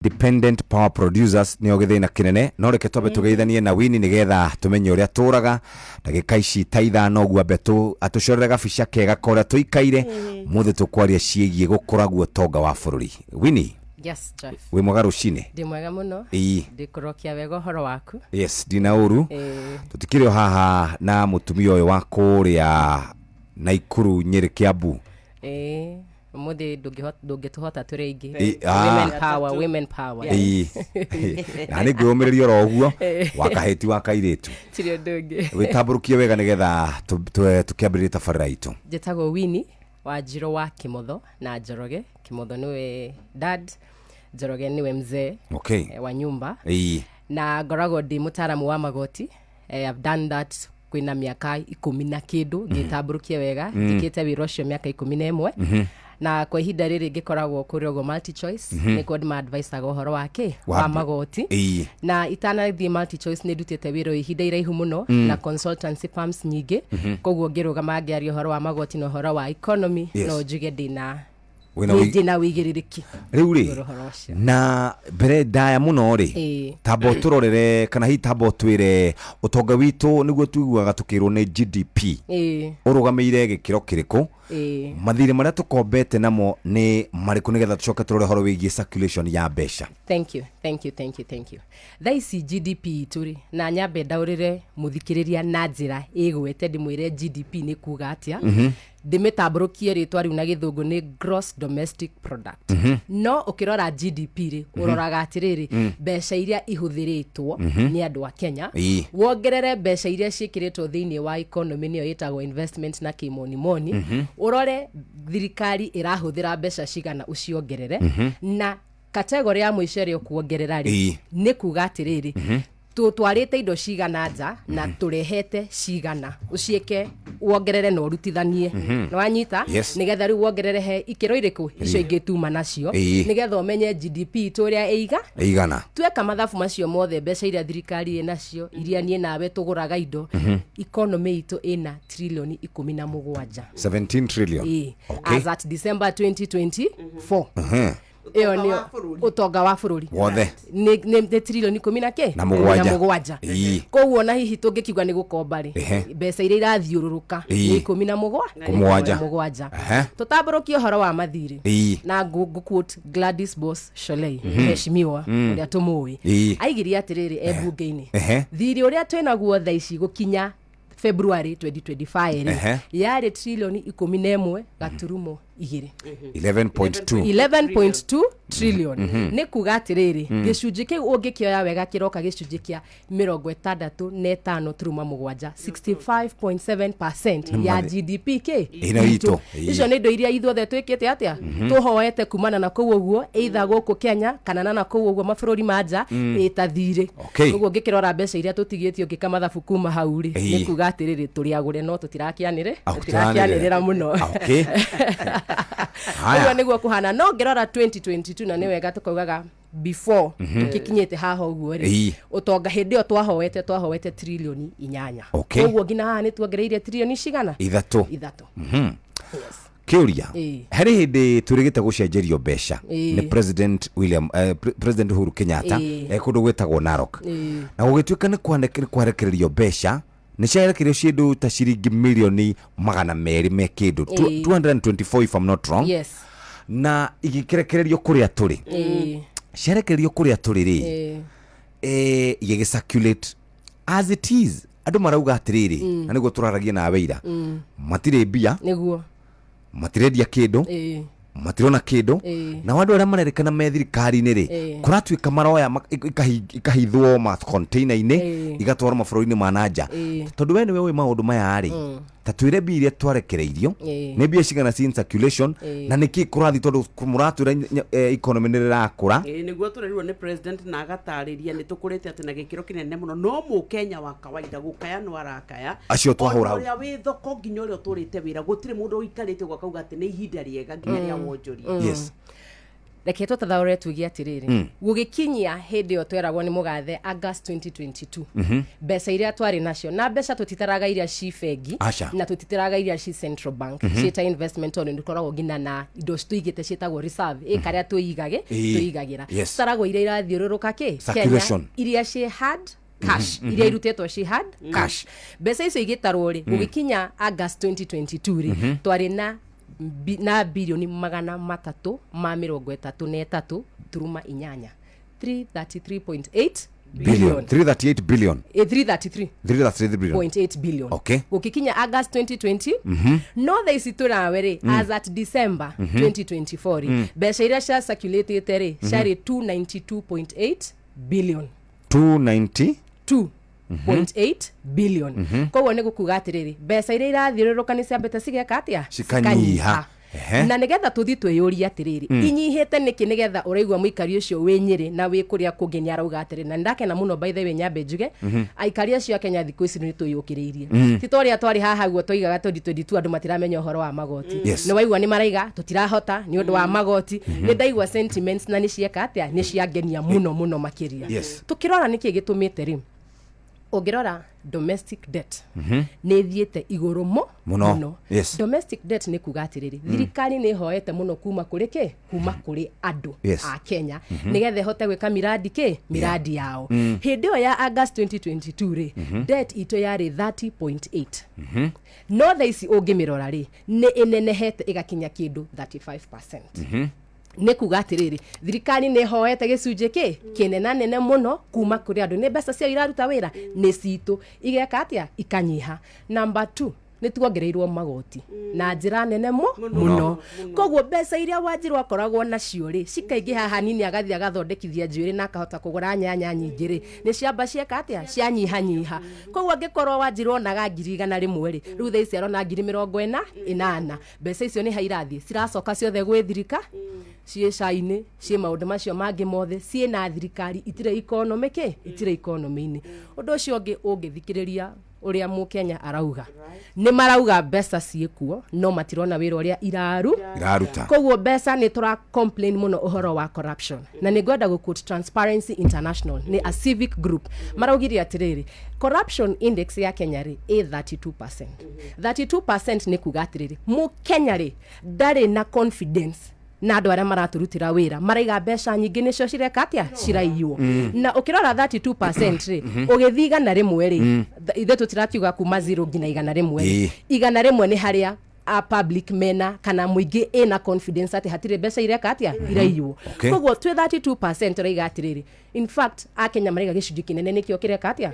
Independent power producers nĩo gĩthĩna kĩnene. No reke twambe tũgeithanie na Winnie nĩgetha tũmenye ũrĩa tũraga ndagĩka ici ta 5 ũguo, ambe atũcorere gabica kega ka ũrĩa tũikaire. Mũthĩ tũkwaria ciĩgiĩ gũkũra guo ũtonga wa bũrũri. Winnie? Yes, Jeff. Wĩ mwega rũcinĩ? Ndĩ mwega mũno. Ndĩkũrokia wega ũhoro waku. Yes, ndina ũru. Tũtikĩrĩ o haha na mũtumia ũyũ wa kũrĩa Naikuru, Nyĩrĩ, Kiambu. Ĩĩ, ũmũthĩ ndũngĩtũhota tũrĩ aingĩ. Women power, women power. Ĩĩ. Na nĩ ngwĩyũmĩrĩria oro ũguo wa kahĩti wa kairĩtu. Tirĩ ũndũ ũngĩ. Wĩtambũrũkie wega nĩgetha tũkĩambĩrĩrie tabarĩra itũ. Njĩtagwo Winnie Wanjirũ wa Kĩmotho na Njoroge. Kĩmotho nĩwe dad, Njoroge nĩwe mzee wa nyumba. Na ngoragwo ndĩ mũtaaramu wa magoti. I've done that kwĩna mĩaka 10 na kĩndũ, ngĩtambũrũkie wega, njĩkĩte wĩra ũcio mĩaka 11, na kwa ihinda rĩrĩ ngĩkoragwo kũrĩa ũguo MultiChoice, nĩkuo ndĩma-advisaga ũhoro wa kĩ wa magoti. Na itanathiĩ MultiChoice nĩ ndutĩte wĩra ũyũ ihinda iraihu mũno na consultancy firms nyingĩ, koguo ngĩrũgama ngĩaria ũhoro wa magoti na ũhoro wa economy, no njuge ndĩna Wĩna ndĩna wĩigĩrĩrĩki Rĩu rĩ, igũrũ ũhoro ũcio. Na mbere ndaya mũno rĩ, tamba ũtũrorere kana hihi tamba ũtwĩre ũtonga witũ nĩguo tuiguaga tũkĩrwo nĩ GDP ũrũgamĩire gĩkĩro kĩrĩkũ, mathirĩ marĩa tũkombete namo nĩ marĩkũ, nĩgetha tũcoke tũrore ũhoro wĩgiĩ circulation ya mbeca. Thank you, thank you, thank you, thank you. Thaa ici GDP itũ rĩ, na nyambe ndaũrĩre mũthikĩrĩria na njĩra ĩgwete, ndĩmwĩre GDP nĩ kuga atĩa, ndĩmĩtambũrũkie rĩtwa rĩu na gĩthũngũ nĩ gross domestic product. No ũkĩrora GDP rĩ, ũroraga atĩrĩrĩ, mbeca iria ihũthĩrĩtwo nĩ andũ a Kenya, wongerere mbeca iria ciĩkĩrĩtwo thĩinĩ wa economy, nĩyo ĩtagwo investment na kĩmonimoni, ũrore thirikari ĩrahũthĩra mbeca cigana, ũciongerere, na category ya mũico ĩrĩa ũkuongerera rĩ, nĩ kuga atĩrĩrĩ, tũtwarĩte indo cigana nja na tũrehete cigana, ũciĩke wongerere na ũrutithanie. Nĩ wanyita? Yes. Nĩgetha rĩu wongerere he ikĩro irĩkũ icio ingĩ tuma nacio, nĩgetha ũmenye GDP itũ ũrĩa ĩiga. Ĩigana. Tweka mathabu macio mothe, mbeca iria thirikari ĩ nacio, iria niĩ nawe tũgũraga indo, economy itũ ĩna trilioni 17. 17 trillion. Ĩĩ. As at December 2024, ĩyo Ũtonga nĩyo wa bũrũri. Ũtonga wa bũrũri wothe nĩ trilioni ikũmi na kĩ Na mũgwanja. Na mũgwanja. Koguo na hihi tũngĩkiuga nĩ gũkomba rĩ, mbeca iria irathiũrũrũka nĩ ikũmi na mũgwa Mũgwanja. Mũgwanja. Tũtambũrũkie ũhoro wa mathirĩ, na ngũ-quote Gladys Boss Sholei, mheshimiwa ũrĩa tũmũĩ, aigire atĩrĩrĩ e mbunge-inĩ, thirĩ ũrĩa twĩnaguo thaa ici gũkinya February 2025 rĩ, yarĩ trilioni 11.2. 11.2. 11.2 trillion. Nĩ kuga atĩrĩrĩ, gĩcunjĩ kĩu ũngĩkĩoya wega kĩroka gĩcunjĩ kĩa 65.7, 65.7% ya GDP kĩ Ĩno itũ. Icio nĩ indo iria ithuothe twĩkĩte atĩa, tũhoete kumana na kũu ũguo, either gũkũ Kenya kana na kũu ũguo mabũrũri ma nja, ĩta thirĩ. Ũguo ngĩkĩrora mbeca iria tũtigĩtie, ũngĩka mathabu kuma hau rĩ, nĩ kuga atĩrĩrĩ, tũrĩ agũre no tũtirakĩanĩrĩ tũtirakĩanĩrĩra mũno. Ũguo nĩguo kũhana. No ngĩrora 2022, na nĩ wega tũkaugaga before tũkĩkinyĩte haha ũguo rĩ, ũtonga hĩndĩ ĩyo twahoete trilioni 8. Koguo nginya haha nĩ tuongereire trilioni cigana? 3. 3. Yes. Kĩũria, harĩ hĩndĩ twĩrĩgĩte gũcenjerio mbeca nĩ President William President Uhuru Kenyatta kũndũ gwĩtagwo Narok, na gũgĩtuĩka nĩ kwarekererio mbeca, nĩ ciarekererio ciĩndũ ta ciringi mirioni 200 me kĩndũ, 224 if I'm not wrong, na igĩkĩrekererio kũrĩa tũrĩ. Ciarekererio kũrĩa tũrĩ rĩ, igĩgĩ circulate as it is. Andũ marauga atĩrĩrĩ, na nĩguo tũraragia nawe ira, matirĩ mbia, matirendia kĩndũ, matirona kĩndũ. Nao andũ arĩa marerĩkana me thirikari-inĩ rĩ, kũratuĩka maroya ikahithwo ma container-inĩ, igatwarwo mabũrũri-inĩ ma na nja. Tondũ we nĩwe ũĩ maũndũ maya rĩ, ta twĩre mbia iria twarekereirio nĩ mbia cigana ci in circulation, na nĩkĩ kũrathiĩ, tondũ mũratwĩra economy nĩ rĩrakũra. Ĩĩ, nĩguo tũrerirwo nĩ president na agatarĩria nĩ tũkũrĩte atĩ na gĩkĩro kĩnene mũno, no mũkenya wa kawaida gũkaya no arakaya. Acio twahũra hau. Ũrĩa wĩ thoko nginya ũrĩa ũtũrĩte wĩra, gũtirĩ mũndũ ũikarĩte ũguo akauga atĩ nĩ ihinda rĩega nginya rĩa wonjoria. Reke tũtathaũre tuge atĩrĩrĩ, gũgĩkinyia hĩndĩ ĩyo tweragwo nĩ mũgathe August 2022, mbeca iria twarĩ nacio, na mbeca tũtitaraga iria ci bengi, Aca. na tũtitaraga iria ci central bank ciĩta investment, tondũ nĩ tũkoragwo nginya na indo tũigĩte ciĩtagwo reserve, ĩ karĩa twĩigage twĩigagĩra. Tutaragwo iria irathiũrũrũka kĩ Kenya, Circulation. iria ciĩ hard cash, iria irutĩtwo ci hard cash. Mbeca icio igĩtarwo rĩ, gũgĩkinya August 2022 rĩ, twarĩ na na birioni 333.8, 333.8 billion. billion. 338 billion. 333 333 billion. 0.8 billion. Gũgĩkinya August 2020. No thaa ici tũrawe rĩ, as at December 2024 rĩ, mbeca iria cia circulatĩte rĩ, ciarĩ 292.8 billion. 290 2.8 billion. Koguo nĩ gũkuga atĩrĩrĩ, mbeca iria irathiũrũrũka nĩ ciambĩte cigeka atĩa? Cikanyiha. Na nĩgetha tũthiĩ twĩyũrie atĩrĩrĩ, inyihĩte nĩkĩ? Nĩgetha ũraigua mũikari ũcio wĩ Nyĩrĩ na wĩ kũrĩa kũngĩ nĩ arauga atĩrĩ, na nĩndakena mũno, by the way, nyambe njuge aikari acio a Kenya thikũ ici nĩ twĩyũkĩrĩirie, ti ta ũrĩa twarĩ haha guo twoigaga 2022 andũ matiramenya ũhoro wa magoti. Nĩ waigua nĩ maraiga tũtirahota nĩ ũndũ wa magoti. Nĩ ndaigua sentiments na nĩ cieka atĩa, nĩ ciangenia mũno mũno makĩria. Tũkĩrora nĩkĩ gĩtũmĩte rĩ, ũngĩrora domestic debt nĩ ĩthiĩte igũrũ Mũno. Domestic debt nĩ kuga atĩrĩrĩ, thirikari nĩ ĩhoete mũno kuma kũrĩ kĩ, kuma kũrĩ andũ a Kenya, nĩgetha ĩhote gwĩka miradi kĩ, miradi yao. Hĩndĩ ĩyo ya August 2022 rĩ, debt itũ yarĩ 30.8, no thaa ici ũngĩmĩrora rĩ, nĩ ĩnenehete ĩgakinya kĩndũ 35. Nĩ kuga atĩrĩrĩ, thirikari nĩ ĩhoete gĩcunjĩ kĩ kĩnenanene mũno kuma kũrĩ andũ. Nĩ mbeca ciao iraruta wĩra, nĩ citũ, igeka atĩa? Ikanyiha. Number two, nĩ tuongereirwo magoti na njĩra nene mũno. Koguo mbeca iria Wanjirũ akoragwo nacio rĩ, cikaingĩha hanini, agathiĩ agathondekithia njuĩrĩ na akahota kũgũra nyanya nyingĩ rĩ, nĩ ciamba cieka atĩa? Cianyihanyiha. Koguo angĩkorwo Wanjirũ onaga 100,000 rĩ, rĩu thaa ici arona 80,000. Mbeca icio nĩ ha irathiĩ? Ciracoka ciothe gwĩ thirika, ciĩ cai-inĩ, ciĩ maũndũ macio mangĩ mothe, ciĩ na thirikari, itirĩ economy kĩ, itirĩ economy-inĩ. Ũndũ ũcio ũngĩ, ũngĩthikĩrĩria ũrĩa mũkenya arauga, nĩ marauga mbeca ciĩkuo no matirona wĩra ũrĩa iraru iraruta. Koguo mbeca nĩ tũra complain mũno ũhoro wa corruption, na nĩ ngwenda gũ quote Transparency International, nĩ a civic group, maraugire atĩrĩrĩ, corruption index ya Kenya rĩ, ĩ 32%. 32% nĩ kuga atĩrĩrĩ, mũkenya rĩ, ndarĩ na confidence na andũ arĩa maratũrutĩra wĩra, maraiga mbeca nyingĩ nĩcio cireka atĩa? Ciraiywo. Na ũkĩrora 32% rĩ, ũgĩthiĩ 100 rĩ, ithuĩ tũtirakiuga kuma 0 nginya 100 rĩ, 100 nĩ harĩa a public mena kana mũingĩ ĩna confidence atĩ hatirĩ mbeca ireka atĩa? Iraiywo. Koguo twĩ 32%, tũraiga atĩrĩrĩ, in fact akenya maraiga gĩcunjĩ kĩnene nĩkĩo kĩreka atĩa.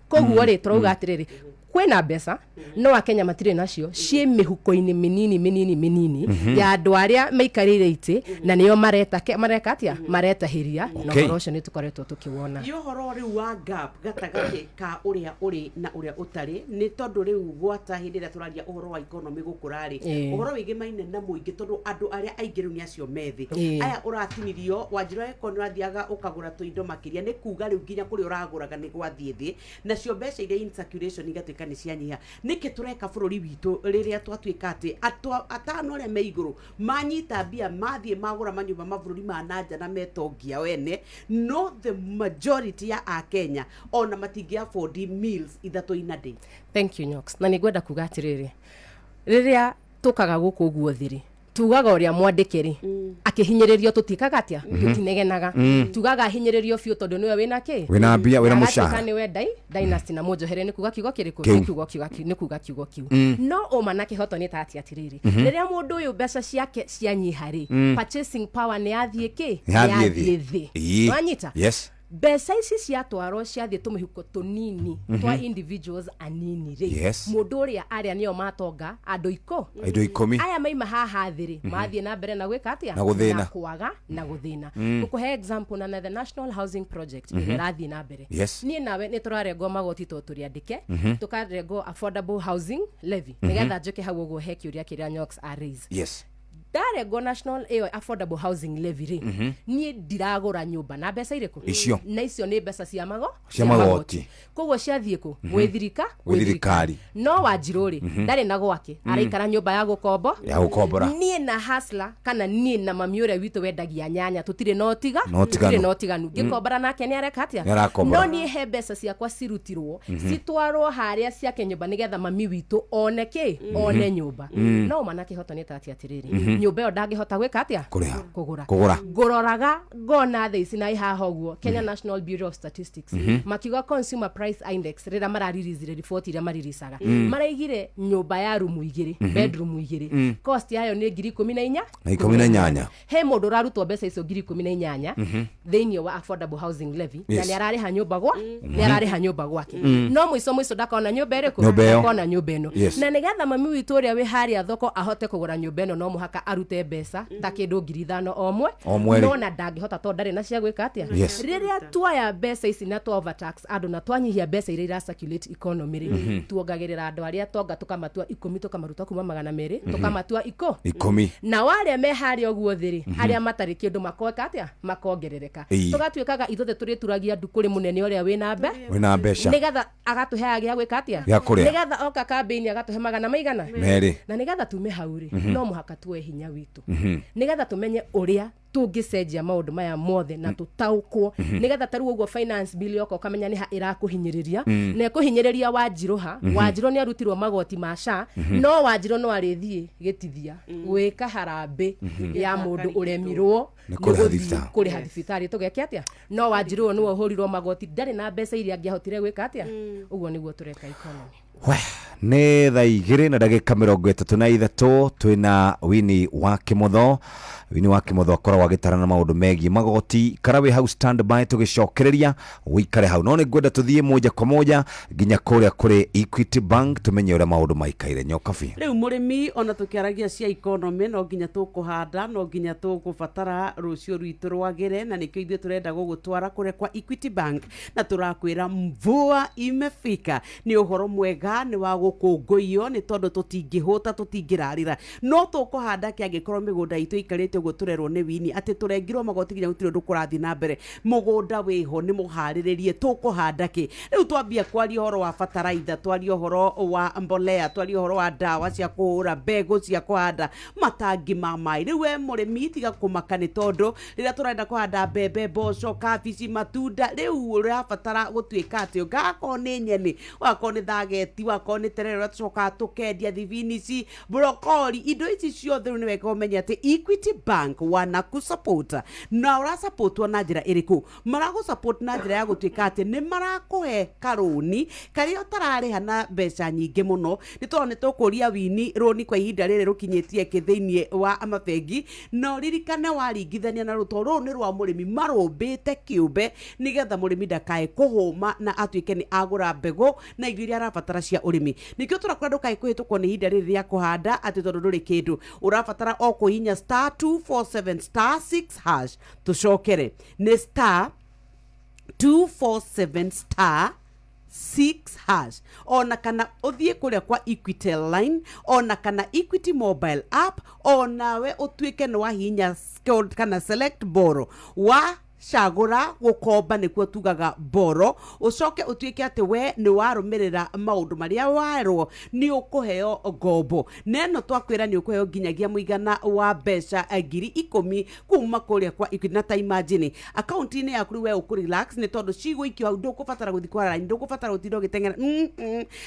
Koguo rĩ, tũrauga atĩrĩrĩ, kwĩna mbeca no akenya matirĩ nacio, ciĩ mĩhuko-inĩ mĩnini mĩnini mĩnini ya andũ arĩa maikarĩire itĩ, na nĩo mareta mareka atĩa? Maretahĩria. Na ũhoro ũcio nĩ tũkoretwo tũkĩwona. Nĩ ũhoro rĩu wa gap gatagatĩ ka ũrĩa ũrĩ na ũrĩa ũtarĩ, nĩ tondũ rĩu gwata hĩndĩ ĩrĩa tũraria ũhoro wa economy gũkũra rĩ, ũhoro wĩgĩmaine na mũingĩ, tondũ andũ arĩa aingĩ rĩu nĩ acio methĩ aya ũratinirio. Wanjĩra ĩko nĩ ũrathiaga ũkagũra tũindo makĩria, nĩ kuga rĩu nginya kũrĩa ũragũraga nĩ gwathiĩ thĩ, nacio mbeca iria in circulation igatuĩka nĩ cianyiha. Nĩkĩ tũreka bũrũri witũ rĩrĩa twatuĩka atĩ atano arĩa me igũrũ manyita mbia, mathiĩ magũra manyũmba mabũrũri ma nanja na metongia wene, no the majority ya akenya ona matingĩ afford meals ithatũ in a day? Thank you, Nyox. Na nĩ ngwenda kuga atĩrĩrĩ, rĩrĩa tũkaga gũkũ ũguo thĩ rĩ, tugaga ũrĩa mwandĩke rĩ akĩhinyĩrĩrio, tũtikaga atĩa? Tũtinegenaga, tugaga ahinyĩrĩrio biũ tondũ nĩwe wĩna kĩ? Wĩna mbia, wĩna mũcara. Nĩwe dynasty na mũnjohere nĩ kuga kiugo kĩrĩkũ? Kĩu. Nĩ kiugo nĩ kuga kiugo kiu. No ũma na kĩhoto nĩ ta atĩ atĩrĩrĩ, rĩrĩa mũndũ ũyũ mbeca ciake cianyiha rĩ, purchasing power nĩ yathiĩ kĩ? Nĩ yathiĩ thĩ. Thĩ. Wanyita? Yes. Mbeca ici ciatwarwo, ciathiĩ tũmĩhuko tũnini twa individuals anini rĩ, mũndũ ũrĩa arĩa nĩo matonga andũ andũ 10 aya maima haha thĩ rĩ, mathiĩ na mbere na gwĩka atĩa? Na gũthĩna. Na kwaga na gũthĩna. Ngũkũhe example na the National Housing Project ĩrĩa ĩrathiĩ na mbere. Niĩ nawe nĩ tũrarengwo magoti to tũrĩ andĩke, tũkarengwo affordable housing levy. Nĩgetha njũke hau ũguo he kĩũria kĩrĩa Nyox a raise. Ndarengwo national ĩyo affordable housing levy rĩ, niĩ ndiragũra nyũmba na mbeca irĩkũ? Icio. Na icio nĩ mbeca cia mago Cia magoti. Koguo ciathiĩ kũ? Gwĩ thirika. Gwĩ thirikari. No Wanjirũ rĩ, ndarĩ na gwake, araikara nyũmba ya gũkombo. Ya gũkombora. Niĩ na hasla kana niĩ na mami ũrĩa witũ wendagia nyanya tũtirĩ na ũtiga Na ũtiganu. Tũtirĩ na ũtiganu. Ngĩkombora nake nĩ areka atĩa? Nĩ arakombora. No niĩ he mbeca ciakwa cirutirwo citwarwo harĩa ciake nyũmba nĩgetha mami witũ one kĩ, one nyũmba. No ma na kĩhoto nĩ tati atĩrĩrĩ, nyũmba ĩyo ndangĩhota gwĩka atĩa? Kũrĩha. Kũgũra. Kũgũra. Ngũroraga ngona thaa ici na ĩ haha ũguo Kenya National Bureau of Statistics makiuga consumer price index, rĩrĩa mararirizire riboti iria mariricaga, maraigire nyũmba ya rumu igĩrĩ, bedroom igĩrĩ, cost yayo nĩ 18,000. Na 18. He mũndũ ũrarutwo mbeca icio 18,000 thĩinĩ wa affordable housing levy na nĩ ararĩha nyũmba gwake, no mũico mũico ndakona nyũmba ĩrĩkũ? Nyũmba ĩyo. Ndakona nyũmba ĩno. Na nĩgetha mami witũ ũrĩa wĩ harĩa thoko ahote kũgũra nyũmba ĩno, no mũhaka arute mbeca ta kĩndũ 5,000 o mwe. O mweri. No na ndangĩhota tondũ ndarĩ na cia gwĩka atĩa. Rĩrĩa tuoya mbeca ici na twa overtax andũ na twanyihia mbeca iria ira circulate economy rĩ, tuongagĩrĩra andũ arĩa tonga, tũkamatua 10, tũkamaruta kuma 200, tũkamatua ikũ 10. Na warĩa me harĩa ũguo thĩ rĩ, arĩa matarĩ kĩndũ makoeka atĩa? Makongerereka. Tũgatuĩkaga ithuothe tũrĩturagia ndu kũrĩ mũnene ũrĩa wĩna mbe Wĩna mbeca. Nĩgetha agatũheaga gĩa gwĩka atĩa? Gĩa kũrĩa. Nĩgetha oka kambĩini agatũhe magana maigana? 2. Na nĩgetha tume hau rĩ, no mũhaka tuoe hinya witũ nĩgetha tũmenye ũrĩa tũngĩcenjia maũndũ maya mothe na tũtaũkwo, nĩgetha ta rĩu ũguo finance bill yoka ũkamenya nĩ ha ĩrakũhinyĩrĩria na ĩkũhinyĩrĩria Wanjirũ. Ha Wanjirũ nĩ arutirwo magoti ma SHA, no Wanjirũ no arĩthiĩ gĩtithia gwĩka harambĩ ya mũndũ ũremirwo Nĩ kũrĩha nĩ gũthiĩ thibitarĩ. Kũrĩha thibitarĩ. Tũgeke atĩa? No Wanjirũ ũyũ nĩwe ũhũrirwo magoti, ndarĩ na mbeca iria angĩahotire gwĩka atĩa. Ũguo nĩguo tũreka economy. We, nĩ thaa 2:33. Twĩna Wini wa Kĩmotho. Wini wa Kĩmotho akoragwo agĩtarana maũndũ megiĩ magoti. Kara wĩ hau standby, tũgĩcokereria wĩikare hau, no nĩ ngwenda tũthiĩ moja kwa moja nginya kũrĩa kũrĩ Equity Bank tũmenye ũrĩa maũndũ maikaire. Nyokabi. Rĩu mũrĩmi, ona tũkĩaragia cia economy, no nginya tũkũhanda, no nginya tũkũbatara rũciũ rwitũ rwagĩre, na nĩkĩo ithuĩ tũrenda gũgũtwara kũrĩa kwa Equity Bank na tũrakwĩra mvua imefika. Nĩ ũhoro mwega, nĩ wa gũkũngũiyo, nĩ tondũ tũtingĩhũta, tũtingĩrarĩra, no tũkũhanda kĩ angĩkorwo mĩgũnda itũ ĩikarĩte ũguo tũrerwo nĩ Wini atĩ tũrengirwo magoti nginya gũtirĩ ũndũ kũrathiĩ na mbere? Mũgũnda wĩho, nĩ mũharĩrĩrie, tũkũhanda kĩ? Rĩu twambia kwaria ũhoro wa bataraitha, twaria ũhoro wa mbolea, twaria ũhoro wa ndawa cia kũhũra, mbegũ cia kũhanda, matangi ma maĩ. Rĩu we mũrĩmi, tiga kũmaka, nĩ tondũ rĩrĩa tũrenda kũhanda mbembe, mboco, kabici, matunda, rĩu ũrabatara gũtuĩka atĩ ngakorwo nĩ nyeni, wakorwo nĩ thageti, wakorwo nĩ terere ũrĩa tũcokaga tũkendia, thibinici, brokoli, indo ici ciothe, rĩu nĩ wega ũmenye atĩ Equity Bank wanakusupport. Na ũrasupportwo na njĩra ĩrĩkũ? Maragũsupport na njĩra ya gũtuĩka atĩ nĩ marakũhe karũni karĩa ũtararĩha na mbeca nyingĩ mũno, nĩ tondũ nĩ tũkũria Wini rũni kwa ihinda rĩrĩ rũkinyĩtie kĩ thĩinĩ wa mabengi. Na ũririkane waringithania na rũtũ rũrũ nĩ rwa mũrĩmi, marũmbĩte kĩũmbe nĩgetha mũrĩmi ndakae kũhũma na atuĩke nĩ agũra mbegũ na indo iria arabatara cia ũrĩmi. Nĩkĩo tũrakwĩra ndũkae kũhĩtũkwo nĩ ihinda rĩrĩ rĩa kũhanda atĩ tondũ ndũrĩ kĩndũ ũrabatara, o kũhihinya *247*6#. Tũcokere, nĩ *247*6#, ona kana ũthiĩ kũrĩa kwa Equitel line, ona kana Equity mobile app, onawe ũtuĩke nĩ wahihinya kana select borrow, wa cagũra gũkomba, nĩkuo tugaga borrow, ũcoke ũtuĩke atĩ we nĩ warũmĩrĩra maũndũ marĩa werwo, nĩ ũkũheo ngombo. Na ĩno twakwĩra nĩ ũkũheo nginyagia mũigana wa mbeca 10,000 kuma kũrĩa kwa Equity. Na ta imagine akaunti-inĩ yaku rĩu we ũkũ relax, nĩ tondũ cigũikio hau, ndũkũbatara gũthiĩ kwara raini, ndũkũbatara gũtinda ũgĩteng'era.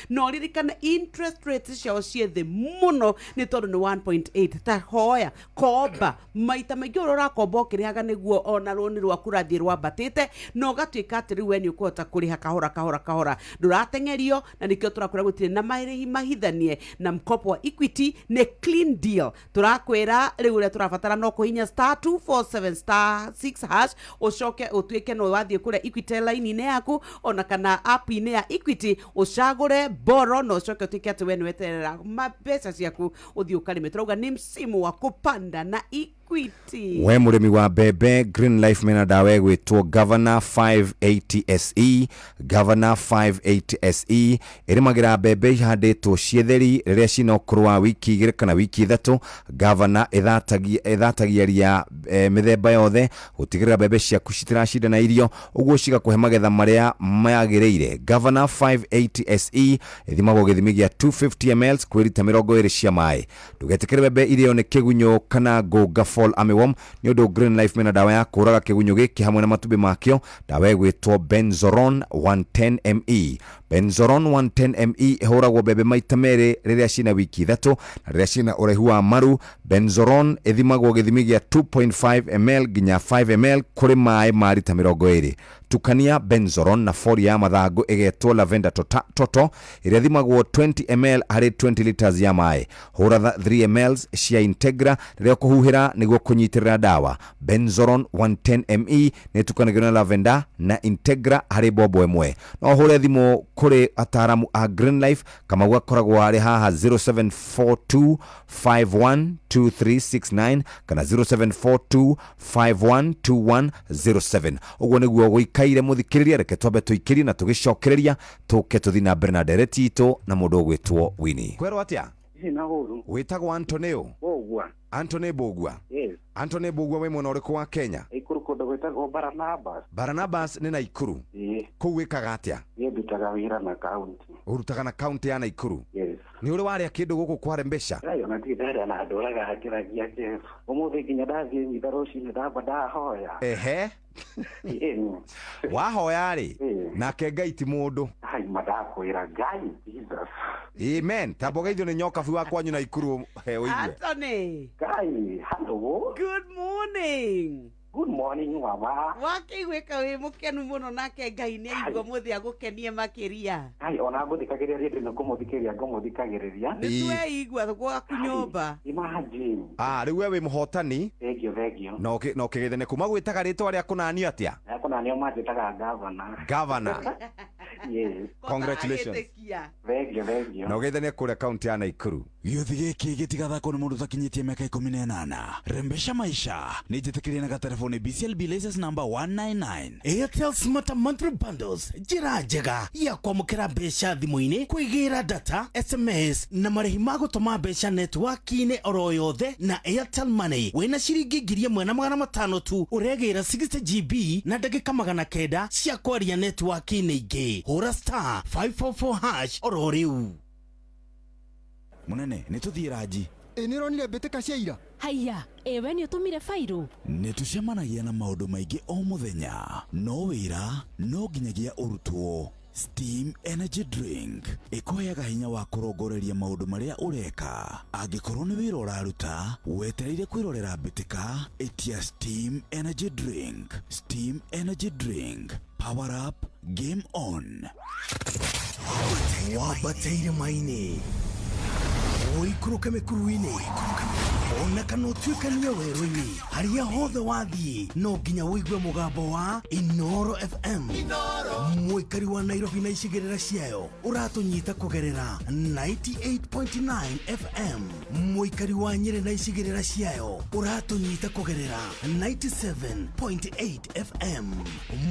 Na ũririkane interest rates ciao ciĩ thĩ mũno, nĩ tondũ nĩ 1.8. Ta hoya komba maita maingĩ ũrĩa ũrakomba ũkĩrĩhaga, nĩguo ona rũni rwaku rathiĩ rwambatĩte, na ũgatuĩka atĩ rĩu we nĩ ũkũhota kũrĩha kahora kahora kahora, ndũrateng'erio. Na nĩkĩo tũrakwĩra gũtirĩ na marĩhi mahithanie na mkopo wa Equity, nĩ clean deal. Tũrakwĩra rĩu ũrĩa tũrabatara no kũhinya *247*6#, ũcoke ũtuĩke no wathiĩ kũrĩa Equity line-inĩ yaku, ona kana app-inĩ ya Equity, ũcagũre borrow, na ũcoke ũtuĩke atĩ we nĩ weterera mbeca ciaku ũthiĩ ũkarĩme. Tũrauga nĩ msimu wa kupanda na Equity. Equity. We mũrĩmi wa mbembe, Green Life mena ndawa ĩgwĩtwo Governor 580 SE. Governor 580 SE ĩrĩmagĩra mbembe ihandĩtwo cietheri rĩrĩa cina ũkũrũ wa wiki 2 kana wiki 3. Governor ĩthatagia ria mĩthemba yothe gũtigĩrĩra mbembe ciaku citiracindana irio, ũguo cigakũhe magetha marĩa magĩrĩire. Governor 580 SE ĩthimagwo gĩthimi gĩa 250 ml kwĩ rita 20 cia maĩ. Ndũgetĩkĩre mbembe irĩo nĩ kĩgunyũ kana ngũnga fall armyworm, nĩ ũndũ Green Life mena ndawa ya kũraga kĩgunyũ gĩkĩ hamwe na matumbĩ makĩo. Ndawa ĩgwĩtwo Benzoron 110 ME. Benzoron 110 ME ĩhũragwo mbembe maita merĩ rĩrĩa cina wiki 3 na rĩrĩa cina ũraihu wa maru. Benzoron ĩthimagwo gĩthimi gĩa 2.5 ml nginya 5 ml kũrĩ maĩ ma rita 20. Tukania Benzoron na fori ya mathangũ ĩgetwo Lavender Toto ĩrĩa ĩthimagwo 20 ml harĩ 20 liters ya maĩ. Hũra 3 ml cia Integra rĩrĩa ũkũhuhĩra nĩguo kũnyitĩrĩra ndawa. Benzoron 110 ME nĩ ĩtukanagio na Lavender na Integra harĩ mbombo ĩmwe. No ũhũre thimũ kũrĩ ataaramu a Green Life. Kamau akoragwo arĩ haha 0742 512369 kana 0742 512107. Ũguo nĩguo gũikaire mũthikĩrĩria. Reke twambe tũikĩrie na tũgĩcokereria tũke tũthiĩ na mbere na ndereti itũ na mũndũ ũgwĩtwo Winnie. Kwerwo atĩa? Na ũru. Wĩtagwo Antonio? Mbũgua. Anthony Mbũgua. Yes. Anthony Mbũgua wĩ mwena ũrĩkũ wa Kenya? Ikuru kũndũ gwĩtagwo Barnabas. Barnabas nĩ Naikuru. Ĩĩ. Kũu wĩkaga atĩa? Niĩ ndutaga wĩra na kaunti. Ũrutaga na kaunti ya Naikuru? Yes. Nĩ ũrĩ warĩa kĩndũ gũkũ kware mbeca? Ai, ona ndirĩ ndarĩa na ndũraga ngĩragia Jesu. Ũmũthĩ nginya ndathiĩ mitha rũcinĩ ndamba ndahoya. Ehe. Ĩni. Wahoya rĩ, Ĩĩ. nake Ngai ti mũndũ. Ai, madakwĩra Ngai Jesus. Amen. Tamba ũgeithio nĩ nyokabu wa kwanyu Naikuru, he ũigue. Anthony. Ngai, hello. Good morning. Good morning mama. Wakĩiguĩka wĩ mũkenu mũno nake Ngai nĩ aigua mũthĩ agũkenie makĩria. Ai, ona ngũthikagĩrĩria rĩndĩ nĩ kũmũthikĩrĩria ngũmũthikagĩrĩria. Nĩ tweigua gwaku nyũmba. Imagine. Ah, rĩu we wĩ mũhotani. Thank you, thank you. Na ũkĩgeithania kuma gwĩtaga rĩtwa rĩa kũnanio atĩa? Rĩa kũnanio manjĩtaga governor. Governor. Yes. Congratulations. Thank you, thank you. Na ũgeithanie kũrĩa kaunti ya Naikuru. Gĩũthi gĩkĩ gĩtigathakwo nĩ mũndũ ũtakinyĩtie mĩaka 18. Rembesha maisha nĩ njĩtĩkĩrie na gatelefoni BCLB license number 199. Airtel Smarter Monthly Bundles, njĩra njega ya kwamũkĩra mbeca thimũ-inĩ, kwĩgĩra data, SMS na marĩhi ma gũtũma mbeca network-inĩ oro yothe na Airtel Money. Wĩna ciringi 1500 tu ũregĩra 60 GB na ndagĩka 900 cia kwaria network-inĩ ingĩ. Hũra star 544 hash oro rĩu. Munene, nĩ tũthiĩ ranji. Ĩ nĩ ũronire mbĩtĩka cia ira? Haiya, ĩwe nĩ ũtũmire bairũ? Nĩ tũcemanagia na maũndũ maingĩ o mũthenya, no wĩra no nginyagia ũrutwo. Steam Energy Drink ĩkũheaga hinya wa kũrongoreria maũndũ marĩa ũreka. Angĩkorwo nĩ wĩra ũraruta, wetereire kwĩrorera mbĩtĩka, ĩtia Steam Energy Drink. Steam Energy Drink. Power up, game on. Wambate irĩma-inĩ, ũikũrũke mĩkuru-inĩ, ona kana ũtuĩkanie werũ-inĩ, harĩa hothe wathiĩ no nginya ũigue mũgambo wa Inoro FM. Mũikari wa Nairobi na icigĩrĩra ciayo ũratũnyita kũgerera 98.9 FM. Mũikari wa Nyĩrĩ na icigĩrĩra ciayo ũratũnyita kũgerera 97.8 FM.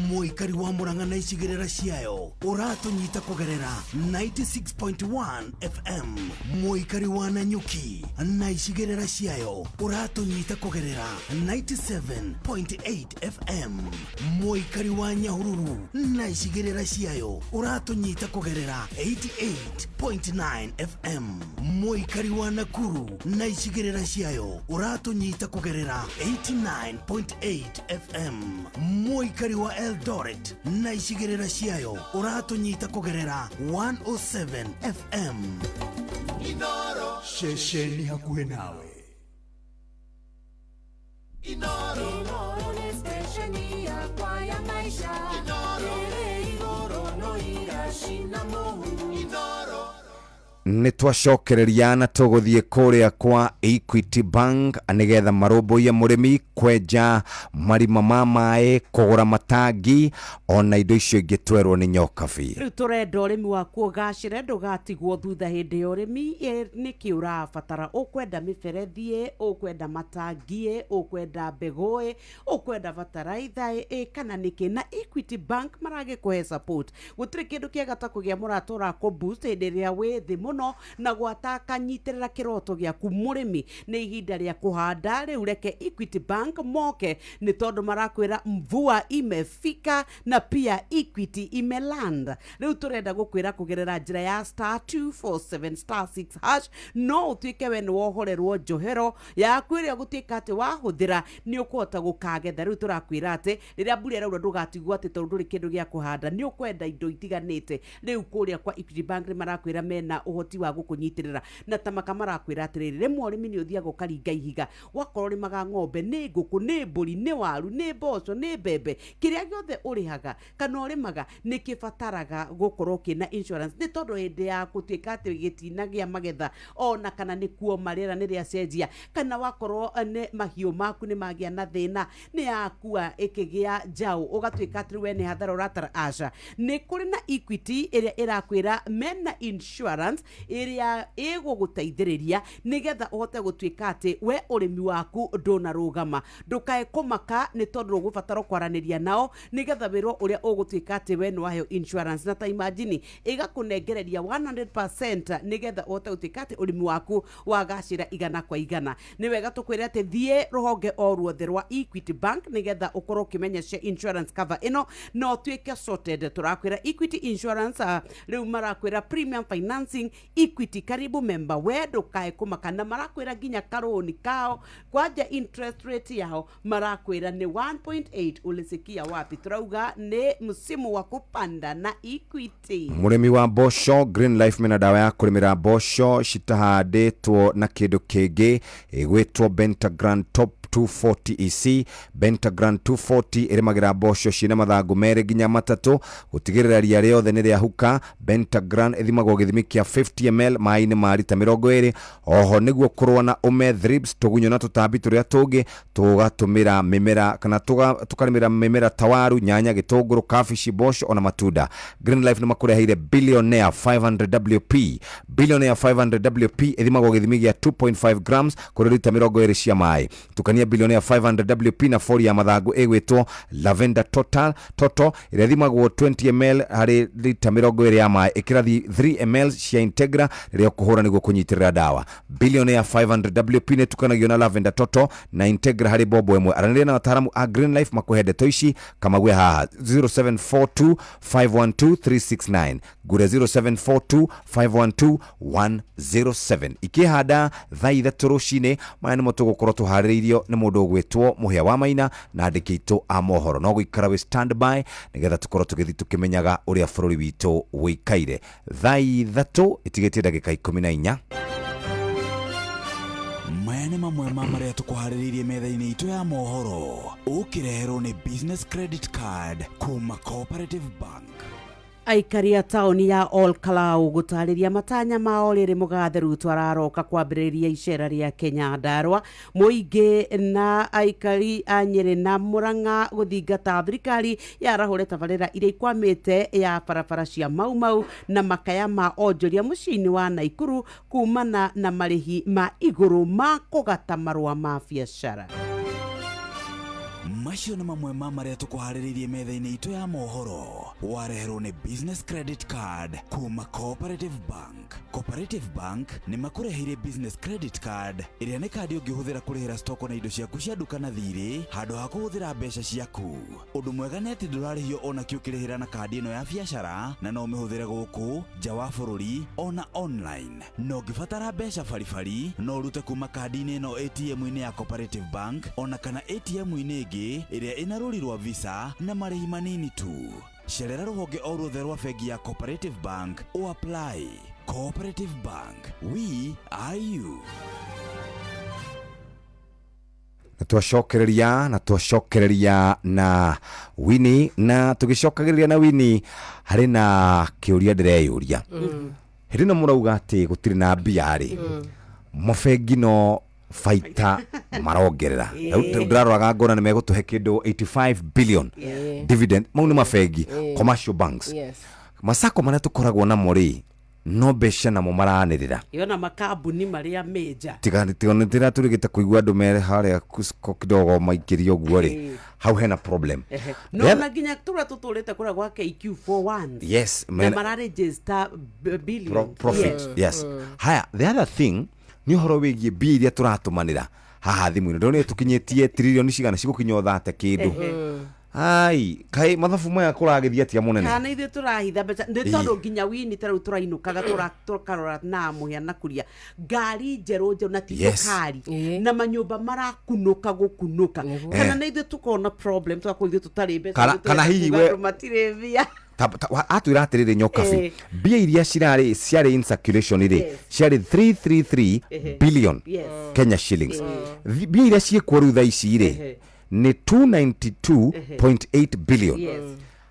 Mũikari wa Murang'a na icigĩrĩra ciayo ũratũnyita kũgerera 96.1 FM. Mũikari wa Nanyuki na icigĩrĩra ciayo ũratũnyita kũgerera 97.8 FM. Mũikari wa Nyahururu na icigĩrĩra ciayo ũratũnyita kũgerera 88.9 FM. Mũikari wa Nakuru na icigĩrĩra ciayo ũratũnyita kũgerera 89.8 FM. Mũikari wa Eldoret na icigĩrĩra ciayo ũratũnyita kũgerera 107 FM. Inoro ceceni hakuhĩ nawe. Inoro nĩ stesheni yakwa ya maisha. Inoro ĩrĩ igũrũ no iracina mũhu. Nĩ Nĩ twacokereria na tũgũthiĩ kũrĩa kwa Equity Bank nĩgetha marũmbũiye mũrĩmi kwenja marima ma maĩ, kũgũra matangi ona indo icio ingĩ twerwo nĩ Nyokabi. Rĩu tũrenda ũrĩmi waku ũgacĩre, ndũgatigwo thutha hĩndĩ ya ũrĩmi. Nĩkĩ ũrabatara? Ũkwenda mĩberethi ĩ, ũkwenda matangi ĩ, ũkwenda mbegũ ĩ, ũkwenda bataraitha ĩ, kana nĩkĩ? Na Equity Bank maragĩkũhe support. Gũtirĩ kĩndũ kĩega ta kũgĩa mũrata ũrakũ boost hĩndĩ ĩrĩa wĩ thĩ mũno na gwata akanyitĩrĩra kĩroto gĩaku. Mũrĩmi, nĩ ihinda rĩa kũhanda rĩu, reke Equity Bank moke nĩ tondũ marakwĩra mvua imefika na pia Equity imeland. Rĩu tũrenda gũkwĩra kũgerera njĩra ya star 247 star 6 hash no ũtuĩke we nĩ wohorerwo njohero yaku ĩrĩa gũtuĩka atĩ wahũthĩra nĩ ũkũhota gũkagetha. Rĩu tũrakwĩra atĩ rĩrĩa mbura ĩraura ndũgatigwo atĩ tondũ ndũrĩ kĩndũ gĩa kũhanda, nĩ ũkwenda indo itiganĩte. Rĩu kũrĩa kwa Equity Bank nĩ marakwĩra mena ũhoti wa gũkũnyitĩrĩra na tamaka marakwĩra atĩrĩrĩ, rĩmwe ũrĩmi nĩ ũthiaga ũkaringa ihiga, wakorwo ũrĩmaga ng'ombe, nĩ ngũkũ, nĩ mbũri, nĩ waru, nĩ mboco, nĩ mbembe, kĩrĩa gĩothe ũrĩhaga kana ũrĩmaga nĩ kĩbataraga gũkorwo kĩna insurance, nĩ tondũ hĩndĩ ya gũtuĩka atĩ gĩtinagĩa magetha ona kana nĩ kuoma rĩera nĩ rĩacenjia, kana wakorwo nĩ mahiũ maku nĩ magĩa na thĩna, nĩ yakua ĩkĩgĩa njaũ, ũgatuĩka atĩ we nĩ hathara ũratara. Aca, nĩ kũrĩ na Equity ĩrĩa ĩrakwĩra mena insurance ĩrĩa ĩgũgũteithĩrĩria nĩgetha ũhote gũtuĩka atĩ we ũrĩmi waku ndũnarũgama. Ndũkae kũmaka nĩ tondũ ũgũbatara kwaranĩria nao nĩgetha wĩrwo ũrĩa ũgũtuĩka atĩ we nĩ waheo insurance, na ta imagine ĩgakũnengereria 100% nĩgetha ũhote gũtuĩka atĩ ũrĩmi waku wagacĩra 100%. Nĩ wega tũkwĩre atĩ thiĩ rũhonge o ruothe rwa Equity Bank nĩgetha ũkorwo ũkĩmenya cia insurance cover ĩno na ũtuĩke sorted. Tũrakwĩra Equity Insurance, rĩu marakwĩra premium financing, Equity karibu member, we ndũkae kũmaka, na marakwĩra nginya karũni kao kwanja interest rate yao marakwĩra nĩ 1.8. Ulisikia wapi? Turauga nĩ msimu wa kupanda na Equity. Mũrĩmi wa mboco, Green Life mena ndawa ya kũrĩmĩra mboco citahandĩtwo na kĩndũ kĩngĩ ĩgwĩtwo Pentagran Top 240 EC. Pentagran 240 ĩrĩmagĩra mboco ciĩna mathangũ 2 nginya 3 gũtigĩrĩra ria rĩothe nĩ rĩahuka. Pentagran ĩthimagwo gĩthimi kĩa 50 ml maĩ-inĩ ma rita 20. Oho nĩguo kũrũa na ũme, thrips, tũgunyũ na tũtambi tũrĩa tũngĩ, tũgatũmĩra mĩmera kana tũkarĩmĩra mĩmera ta waru, nyanya, gĩtũngũrũ, kabici, mboco ona matunda. Green Life nĩ makũreheire Billionaire 500 WP. Billionaire 500 WP ĩthimagwo gĩthimi gĩa 2.5 grams kũrĩ rita 20 cia maĩ. Tukania Billionaire 500 WP na fori ya mathangũ ĩgwĩtwo Lavender Total Toto ĩrĩa ĩthimagwo 20 ml harĩ rita 20 ya maĩ. Ĩkĩra 3 ml cia Integra rĩrĩa ũkũhũra nĩguo kũnyitĩrĩra ndawa. Billionaire 500 WP nĩ ĩtukanagio na Lavender Toto na Integra harĩ bobo ĩmwe. Aranĩria na wataaramu a Green Life makũhe ndeto ici kamagwe haha 0742 512 369 ngure 0742 512 107. Ikĩhanda thaa 3 rũcinĩ, maya nĩmo tũgũkorwo tũharĩrĩirio nĩ mũndũ ũgwĩtwo Mũhĩa wa Maina na andĩki aitũ a mohoro. No gũikara wĩ standby nĩgetha tũkorwo tũgĩthiĩ tũkĩmenyaga ũrĩa bũrũri witũ wĩikaire. Thaa 3 ĩtigĩtie ndagĩka 14. Maya nĩ mamwe ma marĩa tũkũharĩrĩirie metha-inĩ itũ ya mohoro, ũkĩreherwo nĩ Business Credit Card kuma Cooperative Bank. Aikari a taũni ya Ol Kalou gũtarĩria matanya mao rĩrĩ mũgathe Ruto araroka kwambĩrĩria icera rĩa Kenya Nyandarua. Mũingĩ na aikari a Nyĩrĩ na Murang'a gũthingata thirikari yarahũre tabarĩra iria ikwamĩte ya barabara cia Mau Mau na makaya ma onjoria mũciĩ-inĩ wa Naikuru kumana na marĩhi ma igũrũ ma kũgata marũa ma biacara. Macio nĩ mamwe ma marĩa tũkũharĩrĩirie metha-inĩ itũ ya mohoro, wareherwo nĩ Business Credit Card kuma Cooperative Bank. Cooperative Bank nĩ makũreheire Business Credit Card ĩrĩa nĩ kandi ũngĩhũthĩra kũrĩhĩra stoko na indo ciaku cia nduka na thirĩ handũ ha kũhũthĩra mbeca ciaku. Ũndũ mwega nĩ atĩ ndũrarĩhio ona kĩ ũkĩrĩhĩra na kandi ĩno ya biacara, na no ũmĩhũthĩre gũkũ nja wa bũrũri ona online. Na ũngĩbatara mbeca baribari no ũrute kuma kandi-inĩ ĩno ATM-inĩ ya Cooperative Bank ona kana ATM-inĩ ĩngĩ ĩrĩa ĩna rũri rwa Visa na marĩhi manini tu. Cerera rũhonge o ruothe rwa bengi ya Cooperative Bank o apply. Cooperative Bank, we are you. Na twacokereria na twacokereria na Winnie, na tũgĩcokagĩrĩria na Winnie harĩ na kĩũria ndĩreyũria. Hĩndĩ ĩno mũrauga atĩ gũtirĩ na mbia rĩ, mabengi no baita marongerera. Rĩu ndĩraroraga ngona nĩ megũtũhe kĩndũ 85 billion dividend. Mau nĩ mabengi, commercial banks. Masako marĩa tũkoragwo namo rĩ, no mbeca namo maranĩrĩra. Yona makambuni marĩa major. Tiga tiga nĩ tĩra tũrĩgĩte kũigua andũ mere harĩa kusko kidogo maikĩrio ũguo rĩ, hau hena problem. No na nginya tũrĩa tũtũrĩte kũrĩa gwa KQ for once. Yes, na mararegister billion profit. Yes. Haya, the other thing nĩ ũhoro wĩgiĩ mbia iria tũratũmanĩra haha thimũ-inĩ. Ndĩronire tũkinyĩtie tririoni cigana, cigũkinya ũthate kĩndũ. Ai, kaĩ mathabu maya kũragĩthiĩ atĩa mũnene? Kana ithuĩ tũrahitha mbeca nĩ tondũ nginya wini ta rĩu tũrainũkaga tũkarora na mũhĩa na kuria ngari njerũ njerũ na ti tũkari na manyũmba marakunũka gũkunũka. Kana nĩ ithuĩ tũkona problem, tũgakorwo ithuĩ tũtarĩ mbeca, Kana- ithuĩ kana tũrenda hihi kuga we- andũ matirĩ mbia. Atwĩra atĩrĩrĩ, Nyokabi, mbia iria cirarĩ ciarĩ in circulation rĩ, ciarĩ 333 billion Kenya shillings. Mbia iria ciĩkuo rĩu thaa ici rĩ, nĩ 292.8 billion.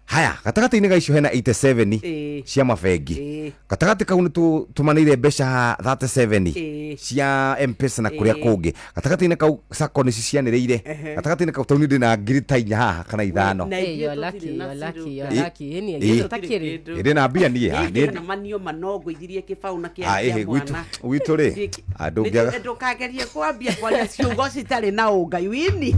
Haya, gatagatĩ-inĩ ga icio hena 87 cia mabengi. Gatagatĩ kau nĩ tũmanĩire mbeca 37 cia Mpesa na kũrĩa kũngĩ. Gatagatĩ-inĩ kau sacco nĩ cicianĩrĩire. Gatagatĩ-inĩ kau tau ndĩ na ngiri ta inya haha kana ithano. Na Hey, ithuĩ you're tũtirĩ lucky, na you're lucky, zero. you're lucky. Ĩni, Ĩ. ithuĩ tũtakĩrĩ. Kĩndũ. Ndĩ na mbia niĩ. Ah, Niĩ ndĩna manio manongũithirie kĩbaũ na kĩa Ah, kĩa ĩhĩ, gwitũ mwana. gwitũ rĩ, ah, ndũngĩaga. Ndũkagerie kwambia kwaria ciugo citarĩ na ũngai wini.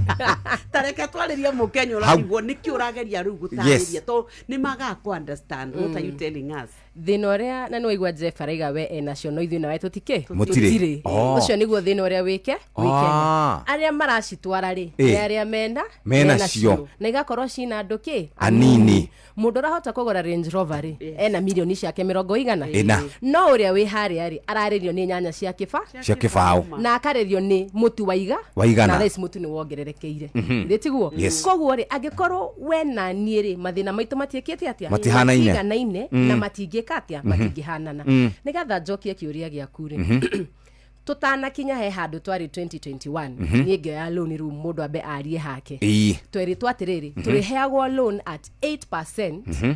Tareke twarĩrie mũkenya Hau. ũrarigwo nĩkĩ ũrageria rĩu gũtarĩria, to nĩ magaga kũ understand what are you telling us. Thĩna ũrĩa na nĩwaigua Jeff araiga we enacio, no ithuĩ nawe tũtikĩ. Mũtirĩ. Oh. Ũcio nĩguo thĩna ũrĩa wĩke wĩ Ah. Kenya. Arĩa maracitwara rĩ, nĩ arĩa mena Mena cio. Na igakorwo cina andũ kĩ? Anini. Mũndũ ũrahota kũgũra Range Rover rĩ, ena mirioni ciake mĩrongo igana. Ĩna. No ũrĩa wĩ harĩa rĩ, ararĩrio nĩ nyanya cia kĩba cia kĩbaũ. Na akarĩrio nĩ mũtu wa iga Wa igana. Na thaa ici mũtu nĩ wongererekeire, rĩ tiguo? Yes. Koguo rĩ, angĩkorwo we na niĩ rĩ, mathĩna maitũ matiĩkĩte atĩa? Matihanaine. Matiganaine na matingĩka atĩa? Matingĩhanana. Nĩgetha njokie kĩũria gĩaku rĩ, tũtanakinya he handũ twarĩ 2021, niĩ ngĩoya loan. Rĩu mũndũ ambe arie hake. Twerĩtwo atĩrĩrĩ, tũrĩheagwo loan at 8%,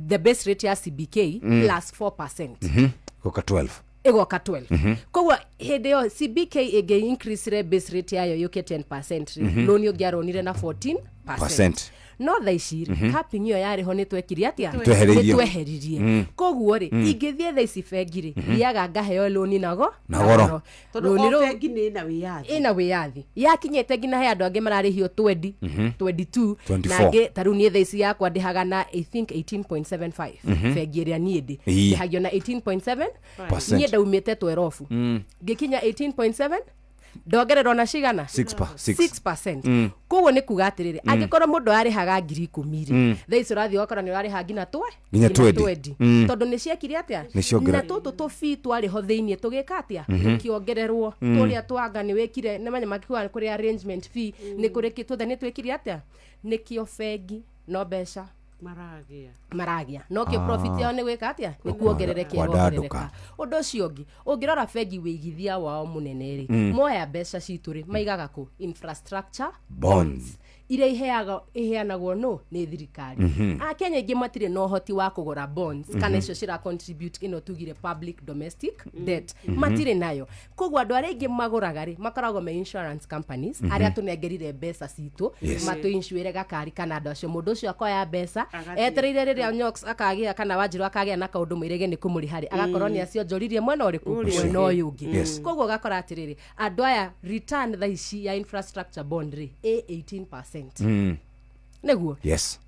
the base rate ya CBK plus 4%. Gũka 12. Ĩgoka 12. Koguo hĩndĩ ĩyo CBK ĩngĩ increase base rate yayo yũke 10% rĩ, loan ũngĩaronire na 14%. Percent. No thaa ici rĩ, capping ĩyo yarĩ ho nĩ twekire atĩa? Twehereirio. Nĩ tweheririe. Koguo rĩ, ingĩthiĩ thaa ici bengi rĩ, thiaga ngaheo loan nago Na goro. Tondũ Loan o rũu bengi nĩ ĩna wĩyathi. Ĩna wĩyathi, yakinyĩte nginya he andũ angĩ mararĩhio 20, 22 24. na angĩ. Ta rĩu niĩ thaa ici yakwa ndĩhaga na I think 18.75, bengi ĩrĩa niĩ ndĩ ndĩhagio na 18.7. Percent. Niĩ ndaumĩte 12, ngĩkinya 18.7, ndongererwo na cigana? 6. 6%. Koguo nĩ kuga atĩrĩrĩ, angĩkorwo mũndũ arĩhaga 10,000 rĩ, thaa ici ũrathiĩ ũgakora nĩ ũrarĩha nginya twe Nginya 20. 20, tondũ nĩ ciekire atĩa? Nĩ ciongerera- Na tũtũ tũbi twarĩ ho thĩiniĩ tũgĩka atĩa? Tũkĩongererwo. Tũrĩa twanga nĩ wĩkire nĩ manya makiuga kũrĩ arrangement fee, nĩ kũrĩ kĩ tuothe nĩ twĩkire atĩa? Nĩkĩo bengi no mbeca maragĩa. Maragĩa nokĩo profit yao nĩ gwĩka atĩa? Nĩ kuongerereka. Kwandandũka. Ĩrongerereka. Ũndũ ũcio ũngĩ, ũngĩrora bengi wĩigithia wao mũnene rĩ, moya mbeca citũ rĩ, maigaga kũ? Infrastructure bonds. Iria iheaga iheanagwo no nĩ thirikari. Akenya aingĩ matirĩ na ũhoti wa kũgũra bonds kana icio cira contribute ĩno tugire public domestic debt, matirĩ nayo. Koguo andũ arĩa aingĩ magũraga rĩ, makoragwo me insurance companies arĩa tũnengerire mbeca citũ matũinsuĩre gakari kana andũ acio. Mũndũ ũcio akoya mbeca Agathiĩ. etereire rĩrĩa Nyox akagĩa kana Wanjirũ akagĩa na kaũndũ mũirĩge nĩ kũmũrĩha rĩ, agakorwo nĩ acionjoririe mwena ũrĩkũ? Mwena ũyũ ũngĩ. Koguo ũgakora atĩrĩrĩ, andũ aya return thaa ici ya infrastructure bond rĩ, ĩ 18% nĩguo.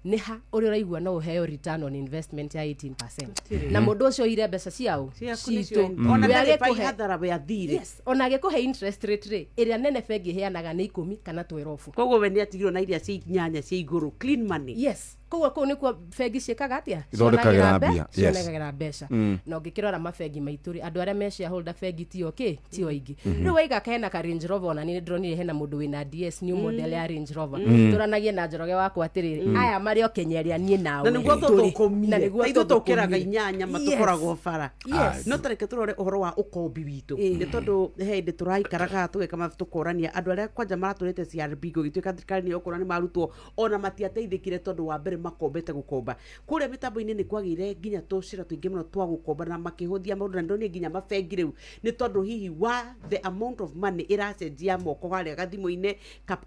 Nĩ ha ũrĩa ũraigua no ũheo return on investment ya 18%, na mũndũ ũcio oire mbeca ciao Ciaku nĩcio citũ? ona We ndarĩ agĩkũhe- hathara we athire. Yes, ona agĩkũhe interest rate rĩ, ĩrĩa nene bengi ĩheanaga nĩ 10 kana 12. Koguo we nĩ atigirwo na iria cia nyanya cia igũrũ, clean money. Yes, koguo kũu nĩkuo bengi ciĩkaga atĩa? Ithondekagĩra Cionagĩra mbia, yes. Cionagĩra mbeca. Na ũngĩkĩrora mabengi maitũ rĩ, andũ arĩa me shareholder bengi tio kĩ tio aingĩ. Rĩu waiga hena ka Range Rover, ona niĩ nĩndĩronire hena mũndũ wĩna DS new model ya Range Rover. Tũranagie na Njoroge wakwa atĩrĩrĩ, aya marĩ o Kenya ĩrĩa niĩ nawe Na nĩguo tũrĩ. Na tũthũkũmire. nĩguo Ta ithuĩ tũkĩraga tũthũkũmire. inyanya Yes. matũkoragwo bara. Yes. No tareke tũrore ũhoro wa ũkombi witũ, nĩ tondũ he hĩndĩ tũraikaraga tũgeka tũkorania andũ arĩa kwanja maratũrĩte CRB, gũgĩtuĩka thirikari nĩ yokũra nĩ marutwo, ona matiateithĩkire tondũ wa mbere makombete gũkomba kũrĩa mĩtambo-inĩ nĩ kwagĩire nginya tũcĩra tũingĩ mũno twa gũkomba na makĩhũthia maũndũ na ndonire nginya mabengi rĩu nĩ tondũ hihi wa the amount of money ĩracenjia moko harĩa gathimũ-inĩ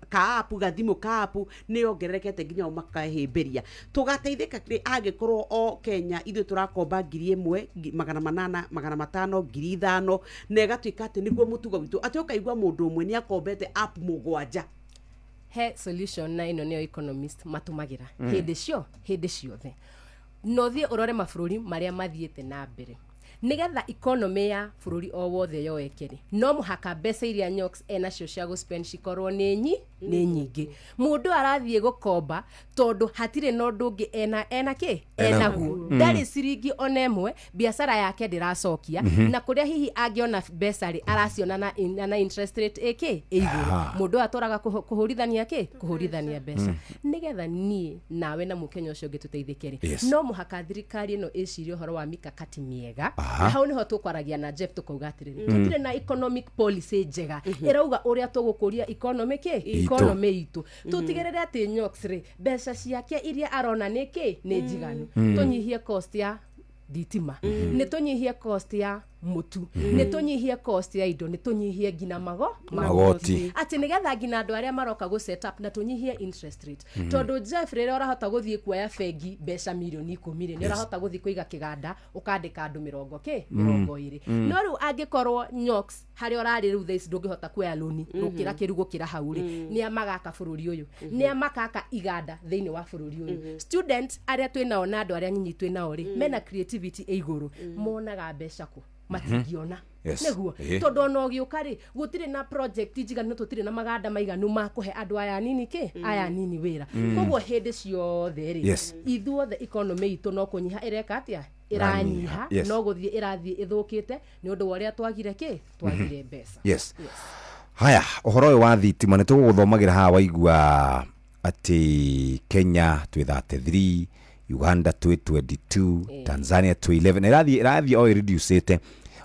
ka app gathimũ ka app nĩ yongererekete nginya o makahĩmbĩria. Tũgateithĩka kĩ angĩkorwo o Kenya ithuĩ tũrakomba 1,000, 800, 500, 5,000 na ĩgatuĩka atĩ nĩguo mũtugo witũ atĩ ũkaigua mũndũ ũmwe nĩ akombete app 7. He solution na ĩno nĩyo economist matũmagĩra hĩndĩ ciothe no thiĩ ũrore mabũrũri marĩa mathiĩte na mbere nĩgetha economy ya bũrũri o wothe yoeke rĩ, no mũhaka mbeca iria Nyox enacio cia gũspend cikorwo nĩ nyingĩ. Mũndũ arathiĩ gũkomba tondũ hatirĩ na ũndũ ũngĩ ena kĩ enaguo, ndarĩ ciringi ona ĩmwe, biacara yake ndĩracokia, na kũrĩa hihi angĩona mbeca rĩ araciona na interest rate ĩkĩ ĩ igũrũ. Mũndũ ũyũ atũraga kũhũrithania kĩ kũhũrithania mbeca. Nĩgetha niĩ nawe na mũkenya ũcio ũngĩ tũteithĩke rĩ, no mũhaka thirikari ĩno ĩcirie ũhoro wa mikakati mĩega. Na hau nĩho tũkwaragia na Jeff tũkauga atĩrĩrĩ, tũtirĩ na economic policy njega ĩrauga ũrĩa tũgũkũria economy kĩ economy itũ. Tũtigĩrĩre atĩ Nyox rĩ, mbeca ciake iria arona nĩ kĩ nĩ njiganu. Tũnyihie cost ya thitima, nĩ tũnyihie cost ya mũtu, nĩ tũnyihie cost ya indo, nĩ tũnyihie nginya magoti, atĩ nĩgetha nginya andũ arĩa maroka gũ set up, na tũnyihie interest rate, tondũ Jeff, rĩrĩa ũrahota gũthiĩ kuoya bengi mbeca mirioni 10 rĩ, nĩ ũrahota gũthiĩ kũiga kĩganda ũkandĩka andũ mĩrongo kĩ 20. No rĩu angĩkorwo Nyox harĩa ũrarĩ rĩu thaa ici ndũngĩhota kuoya loni gũkĩra kĩru gũkĩra hau rĩ, nĩa magaka bũrũri ũyũ? Nĩa makaka iganda thĩinĩ wa bũrũri ũyũ? Student arĩa twĩ nao na andũ arĩa nyinyi twĩ nao rĩ, mena creativity ĩ igũrũ, monaga mbeca kũ? Matingĩona. Nĩguo, tondũ ona ũgĩũka rĩ, gũtirĩ na project njiganu, tũtirĩ na maganda maiganu ma kũhe andũ aya nini kĩ aya nini wĩra. Koguo hĩndĩ ciothe rĩ, ithuothe economy itũ no kũnyiha ĩreka atĩa? Ĩranyiha. No gũthiĩ ĩrathiĩ ĩthũkĩte nĩ ũndũ wa ũrĩa twagire kĩ twagire mbeca. Haya, ũhoro ũyũ wa thitima nĩ tũgũgũthomagĩra haha. Waigua atĩ Kenya twĩ 33, Uganda twĩ 22, Tanzania twĩ 11, na ĩrathiĩ o ĩreducĩte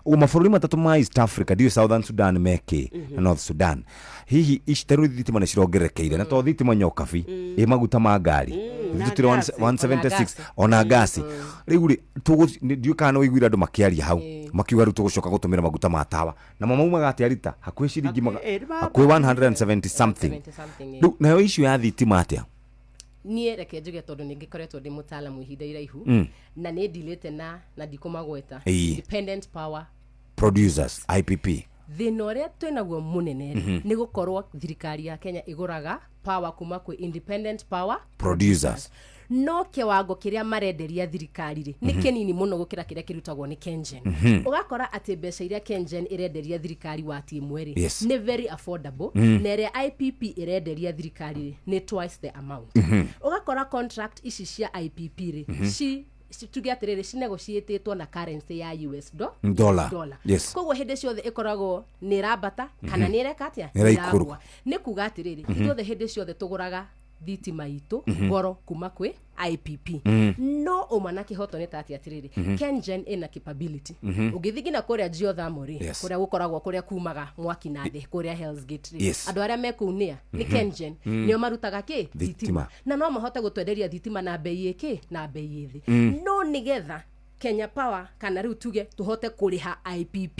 ũguo. Mabũrũri matatũ ma East Africa, ndiũĩ Southern Sudan mekĩ na North Sudan hihi ici. Ta rĩu thitima nĩ cirongererekeire, na to thitima nyokabi, ĩ maguta ma ngari. Na Ithuĩ tũrĩ ngasi. 176 ona ngasi. Rĩu rĩ, ndiũĩ kana nĩ waiguire andũ makĩaria hau makiuga rĩu tũgũcoka gũtũmĩra maguta ma tawa, namo maumaga atĩa rita hakuhĩ ciringi Hakuhĩ, hakuhĩ 170 something. 70 something, Rĩu nayo issue ya thitima atĩa? Niĩ reke njuge, tondũ nĩ ngĩkoretwo ndĩ mũtaalamu ihinda iraihu na nĩ ndilĩte na ndikũmagweta, Independent Power Producers, IPP. Thĩna ũrĩa twĩnaguo mũnene rĩ, nĩ gũkorwo thirikari ya Kenya ĩgũraga power kuma kwĩ Independent Power Producers, no kĩwango kĩrĩa marenderia thirikari rĩ, nĩ kĩnini mũno gũkĩra kĩrĩa kĩrutagwo nĩ KenGen. Ũgakora atĩ mbeca iria KenGen ĩrenderia thirikari wati ĩmwe rĩ, nĩ very affordable, na ĩrĩa IPP ĩrenderia thirikari rĩ, nĩ twice the amount. Ũgakora contract ici cia IPP rĩ, tuge atĩrĩrĩ, cinegotiatĩtwo na currency ya US dollar. Dollar. Koguo hĩndĩ ciothe ĩkoragwo nĩ ĩrambata kana nĩ ĩreka atĩa? Nĩ ĩraikũrũka. Ĩragũa. Nĩ kuga atĩrĩrĩ, ithuothe hĩndĩ ciothe tũgũraga thitima itũ goro kuma kwĩ IPP. No ũma na kĩhoto nĩ ta atĩ atĩrĩrĩ, KenGen ĩna capability. Ũngĩthiĩ nginya kũrĩa geothermal rĩ, kũrĩa gũkoragwo kũrĩa kumaga mwaki na thĩ kũrĩa Hell's Gate rĩ, andũ arĩa me kũu nĩa nĩ KenGen, nĩo marutaga kĩ? Thitima. Na no mahote gũtwenderia thitima na bei ĩkĩ na bei ĩ thĩ. No nĩgetha Kenya Power kana rĩu tuge tũhote kũrĩha IPP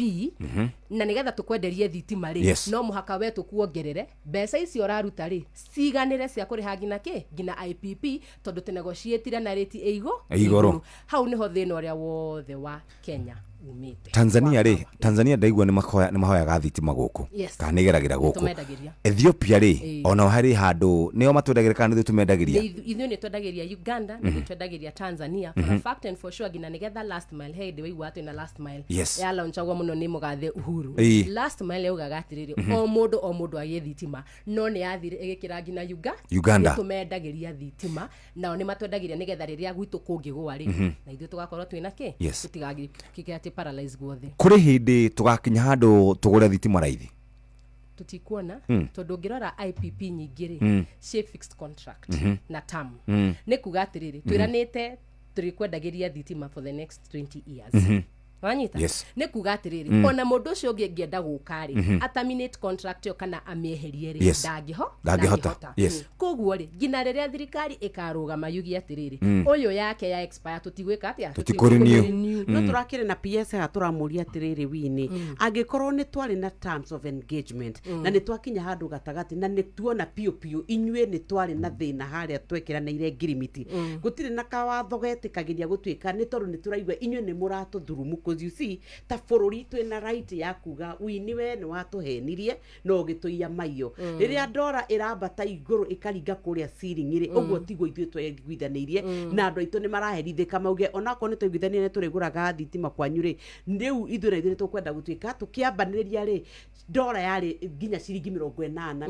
na nĩgetha tũkwenderie thitima rĩ, no mũhaka we tũkuongerere mbeca icio ũraruta rĩ, ciganĩre cia kũrĩha nginya kĩ nginya IPP, tondũ tũnegotiatire na rĩti ĩ Ĩ igũrũ. Hau nĩho thĩna ũrĩa wothe wa Kenya umĩte. Tanzania rĩ, Tanzania ndaigua nĩ mahoyaga thitima gũkũ kana nĩ ĩgeragĩra gũkũ. Tũmendagĩria. Ethiopia rĩ, onao harĩ handũ nĩo matwendagĩra kana nĩ ithuĩ tũmendagĩria? Nĩ ithuĩ nĩ twendagĩria Uganda, nĩ twendagĩria Tanzania for a fact and for sure. Nginya nĩgetha last mile, he hĩndĩ waigua atĩ na last mile yalaunchagwo mũno nĩ mũgathe Uhuru. Last mile yaugaga atĩrĩrĩ, o mũndũ o mũndũ agĩe thitima, no nĩ yathire ĩgĩkĩra nginya Uganda. Nĩ tũmendagĩria thitima, nao nĩ matwendagĩria, nĩgetha rĩrĩa gwitũ kũngĩgũa rĩ, na ithuĩ tũgakorwo twĩna kĩ tũtigagĩkĩke atĩ paralyze guothe. Kũrĩ hĩndĩ tũgakinya handũ tũgũre thitima raithi? Tũtikuona, tondũ ũngĩrora IPP nyingĩ rĩ, ciĩ fixed contract na term. Nĩ kuga atĩrĩrĩ, twĩranĩte tũrĩkwendagĩria thitima for the next 20 years. Wanyita? Yes. Nĩ kuga atĩrĩrĩ, ona mũndũ ũcio ũngĩ angĩenda gũka rĩ, aterminate contract ĩyo kana amĩeherie rĩ, Ndangĩhota. Koguo rĩ, nginya rĩrĩa thirikari ĩkarũgama yuge atĩrĩrĩ, ũyũ yake ya expire, tũtigwĩka atĩa? Tũtikũrenew. Tũtikũrenew. No tũrakĩrĩ na PS haha, tũramũria atĩrĩrĩ, wini angĩkorwo nĩ twarĩ na terms of engagement na nĩ twakinya handũ gatagatĩ na nĩ tuona piũ piũ inyuĩ nĩ twarĩ na thĩna harĩa twekĩranĩire ngirimiti, gũtirĩ na kawatho getĩkagĩria gũtuĩka nĩ tondũ nĩ tũraigua inyuĩ nĩ mũratũthurumu, 'cause you see, ta bũrũri twĩna right ya kuga wini we nĩ watũhenirie no ũgĩtũiya maiyo. Rĩrĩa ndora ĩrambata igũrũ ĩkaringa kũrĩa ceiling rĩ, ũguo tiguo ithuĩ twaiguithanĩirie na andũ aitũ nĩ maraherithĩka, mauge onakorwo nĩ twaiguithanĩrie nĩ tũrĩgũraga thitima kwanyu rĩ, rĩu ithuĩ na ithuĩ nĩ tũkwenda gũtuĩka tũkĩambanĩrĩria rĩ, ndora yarĩ nginya ciringi 80, 90,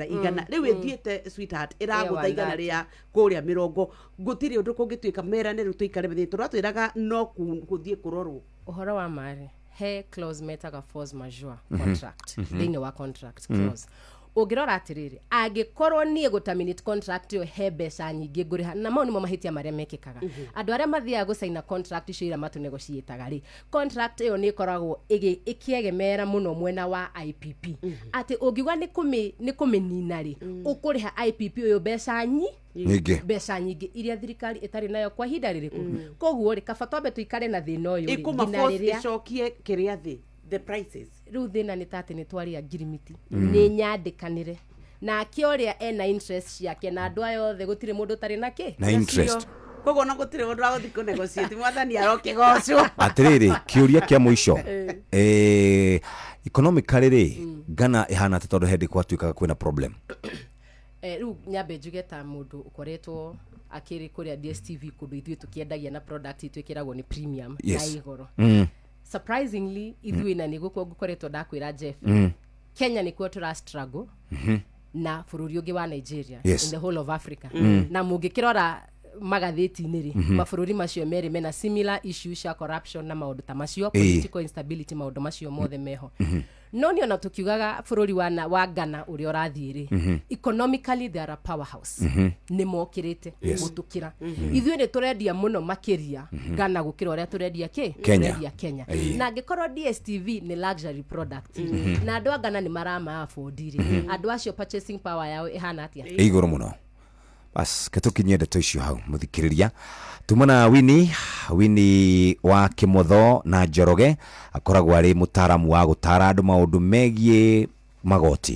100, rĩu ĩthiĩte, sweetheart, ĩragũtha 100 rĩa kũrĩa mĩrongo. Gũtirĩ ũndũ kũngĩtuĩka merane rĩu tũikare thĩ tũratwĩraga no gũthiĩ kũrorwo. Ũhoro wa marĩ he clause metaga force majeure contract. Thĩinĩ wa contract clause ũngĩrora atĩrĩrĩ, angĩkorwo niĩ gũ contract ĩyo he mbeca nyingĩ ngũrĩha, na mau nĩmo mahĩtia marĩa mekĩkaga, andũ arĩa mathiaga gũcaina contract icio iria matũnegotiataga rĩ, contract ĩyo nĩ ĩkoragwo ĩkĩegemera mũno mwena wa IPP, atĩ ũngiuga nĩ kũmĩnina rĩ, ũkũrĩha IPP ũyũ mbeca nyi nyingĩ, mbeca nyingĩ iria thirikari ĩtarĩ nayo kwa ihinda rĩrĩkũ. Koguo rĩ, kaba twambe tũikare na thĩna ũyũ rĩ, ĩkũma nginya force rĩrĩa ĩcokie kĩrĩa thĩ, the prices. Rĩu thĩna nĩ ta atĩ nĩ twaria ngirimiti, nĩ nyandĩkanĩre nake ũrĩa ena interest ciake, na andũ aya othe gũtirĩ mũndũ ũtarĩ na kĩ na interest. Koguo ona gũtirĩ mũndũ wa gũthiĩ kũnegotiate, mwathani arokĩgocwo. Atĩrĩrĩ, kĩũria kĩa mũico, economically rĩ, Ghana ĩhana atĩ tondũ hĩndĩ gwatuĩkaga kwĩna problem? Rĩu nyambe njuge ta mũndũ ũkoretwo akĩrĩ kũrĩa DSTV, kũndũ ithuĩ tũkĩendagia na product itũ ĩkĩragwo nĩ premium na igoro, surprisingly ithuĩ na nĩguo ngũkoretwo ndakwĩra Jeff, Kenya nĩkuo tũra struggle na bũrũri ũngĩ wa Nigeria in the whole of Africa, na mũngĩkĩrora magathĩti-inĩ rĩ, mabũrũri macio merĩ mena similar issues cia corruption na maũndũ ta macio, political instability, maũndũ macio mothe meho. No nĩ ona tũkiugaga bũrũri wa Ghana ũrĩa ũrathiĩ rĩ, economically they are a powerhouse, nĩ mokĩrĩte gũtũkĩra ithuĩ. Nĩ tũrendia mũno makĩria Ghana gũkĩra ũrĩa tũrendia kĩ? Kenya. Tũrendia Kenya. Na angĩkorwo DSTV nĩ luxury product na andũ a Ghana nĩ marama afford rĩ, andũ acio purchasing power yao ĩhana atĩa? Ĩ igũrũ mũno. Bas, ketũkinyie ndeto icio hau. Mũthikĩrĩria, tuma na Wini, Wini wa Kĩmotho na Njoroge, akoragwo arĩ mũtaaramu wa gũtara andũ maũndũ megiĩ magoti.